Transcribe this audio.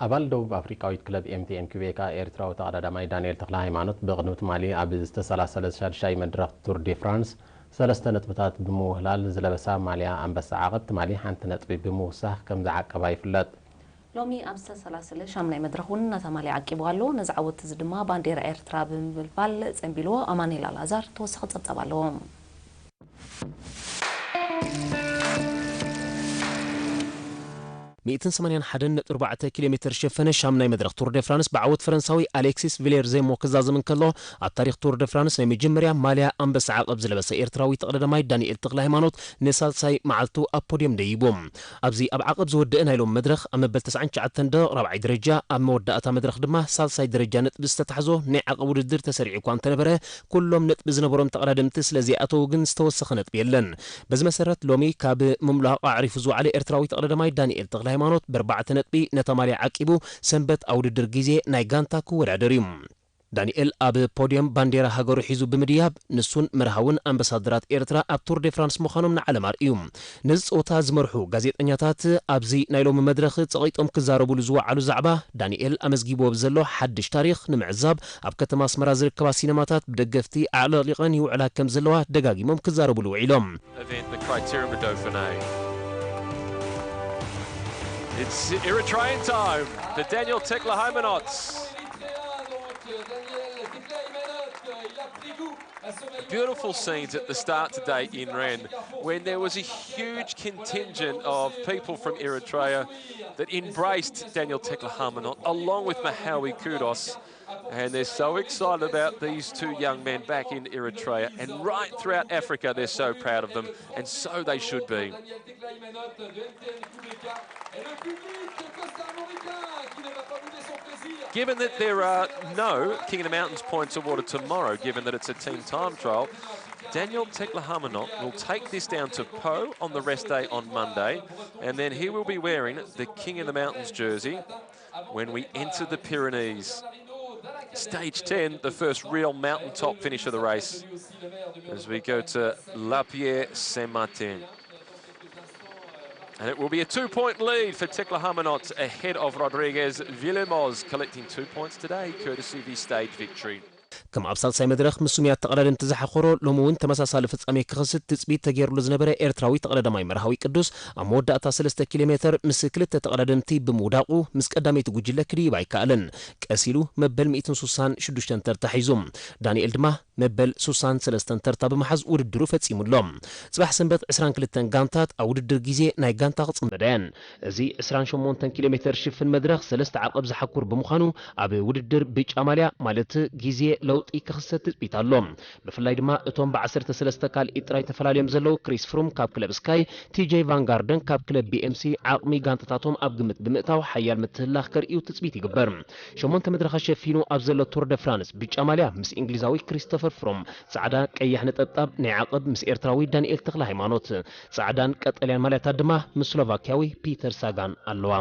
ኣባል ደቡብ ኣፍሪቃዊት ክለብ ኤምቲኤን ኪቤካ ኤርትራዊ ተቐዳዳማይ ዳንኤል ተኽለ ሃይማኖት ብቕድሚ ትማሊ ኣብ ዝተሰላሰለ ሻድሻይ መድረኽ ቱር ዴ ፍራንስ ሰለስተ ነጥብታት ብምውህላል ዝለበሳ ማልያ ኣንበሳ ዓቐብ ትማሊ ሓንቲ ነጥቢ ብምውሳኽ ከም ዝዓቀባ ይፍለጥ። ሎሚ ኣብ ዝተሰላሰለ ሻምናይ መድረኽ እውን ነታ ማልያ ዓቂቡ ኣሎ። ነዚ ዓወት እዚ ድማ ባንዴራ ኤርትራ ብምብልባል ጸንቢልዎ። ኣማኑኤል ኣልኣዛር ተወሳኺ ጸብጻብ ኣለዎ። ሚእትን ሰማንያን ሓደን ነጥቢ ኣርባዕተ ኪሎ ሜተር ዝሸፈነ ሻምናይ መድረኽ ቱር ደ ፍራንስ ብዓወት ፈረንሳዊ ኣሌክሲስ ቪሌር ዜሞ ክዛዘም እንከሎ፣ ኣብ ታሪኽ ቱር ደ ፍራንስ ናይ መጀመርያ ማልያ ኣንበሳ ዓቐብ ዝለበሰ ኤርትራዊ ተቐዳዳማይ ዳንኤል ተኽለ ሃይማኖት ንሳልሳይ መዓልቱ ኣብ ፖድየም ደይቡ። ኣብዚ ኣብ ዓቐብ ዝወደአ ናይ ሎሚ መድረኽ ኣብ መበል ተስዓን ትሽዓተን ደቕ ራብዓይ ደረጃ፣ ኣብ መወዳእታ መድረኽ ድማ ሳልሳይ ደረጃ ነጥቢ ዝተታሕዞ ናይ ዓቐብ ውድድር ተሰሪዑ እኳ እንተነበረ፣ ኩሎም ነጥቢ ዝነበሮም ተቐዳደምቲ ስለ ዘይኣተዉ ግን ዝተወሰኸ ነጥቢ የለን። በዚ መሰረት ሎሚ ካብ ምምላቕ ኣዕሪፉ ዝወዓለ ኤርትራዊ ተቐዳዳማይ ዳንኤል ተኽለ ሃይማኖት ብኣርባዕተ ነጥቢ ነታ ማልያ ዓቂቡ ሰንበት ኣብ ውድድር ግዜ ናይ ጋንታ ክወዳደር እዩ። ዳንኤል ኣብ ፖድየም ባንዴራ ሃገሩ ሒዙ ብምድያብ ንሱን መርሃውን ኣምባሳደራት ኤርትራ ኣብ ቱር ዴ ፍራንስ ምዃኖም ንዓለም ኣርእዩ። ነዚ ጸወታ ዝመርሑ ጋዜጠኛታት ኣብዚ ናይ ሎሚ መድረኽ ጸቒጦም ክዛረቡሉ ዝወዓሉ ዛዕባ ዳንኤል ኣመዝጊብዎ ብዘሎ ሓድሽ ታሪኽ ንምዕዛብ ኣብ ከተማ ኣስመራ ዝርከባ ሲነማታት ብደገፍቲ ኣዕለቕሊቐን ይውዕላ ከም ዘለዋ ደጋጊሞም ክዛረቡሉ ውዒሎም። Event, the Criterium de Dauphiné. It's Eritrean time for Daniel Tekle Haymanot. Beautiful scenes at the start today in Rennes when there was a huge contingent of people from Eritrea that embraced Daniel Tekle Haymanot along with Mahawi Kudus. And they're so excited about these two young men back in Eritrea. And right throughout Africa, they're so proud of them, and so they should be. Given that there are no King of the Mountains points awarded tomorrow, given that it's a team time trial, Daniel Tekle Haymanot will take this down to Pau on the rest day on Monday, and then he will be wearing the King of the Mountains jersey when we enter the Pyrenees. Stage ten, the first real mountaintop finish of the race, as we go to La Pierre Saint Martin. And it will be a two point lead for Tekle Haymanot ahead of Rodriguez Villemos, collecting two points today courtesy of his stage victory. ከም ኣብ ሳልሳይ መድረኽ ምስሙያት ተቐዳደምቲ ዝሓኸሮ ሎሚ እውን ተመሳሳሊ ፍጻሜ ክኸስት ትጽቢት ተገይርሉ ዝነበረ ኤርትራዊ ተቐዳዳማይ መርሃዊ ቅዱስ ኣብ መወዳእታ ሰለስተ ኪሎ ሜተር ምስ ክልተ ተቐዳደምቲ ብምውዳቑ ምስ ቀዳመይቲ ጉጅለ ክድይብ ኣይከኣለን። ቀስ ኢሉ መበል ሚእትን ሱሳን ሽዱሽተን ተርታ ሒዙ። ዳንኤል ድማ መበል ሱሳን ሰለስተን ተርታ ብምሓዝ ውድድሩ ፈጺሙ ኣሎ። ጽባሕ ሰንበት ዕስራን ክልተን ጋንታት ኣብ ውድድር ግዜ ናይ ጋንታ ክጽምበዳ እየን። እዚ ዕስራን ሸሞንተን ኪሎ ሜተር ሽፍን መድረኽ ሰለስተ ዓቐብ ዝሓኩር ብምዃኑ ኣብ ውድድር ብጫ ማልያ ማለት ግዜ ለውጢ ክኽሰት ትጽቢት ኣሎ። ብፍላይ ድማ እቶም ብዓሰርተ ሰለስተ ካልኢት ጥራይ ተፈላልዮም ዘለዉ ክሪስ ፍሩም ካብ ክለብ ስካይ፣ ቲጄይ ቫን ጋርደን ካብ ክለብ ቢኤምሲ ዓቕሚ ጋንታታቶም ኣብ ግምት ብምእታው ሓያል ምትህልላኽ ከርእዩ ትጽቢት ይግበር። ሸሞንተ መድረኻት ሸፊኑ ኣብ ዘሎ ቱር ደ ፍራንስ ብጫ ማልያ ምስ እንግሊዛዊ ክሪስቶፈር ፍሮም፣ ጻዕዳ ቀያሕ ነጠብጣብ ናይ ዓቐብ ምስ ኤርትራዊ ዳንኤል ተኽለ ሃይማኖት፣ ጻዕዳን ቀጠልያን ማልያታት ድማ ምስ ስሎቫክያዊ ፒተር ሳጋን ኣለዋ።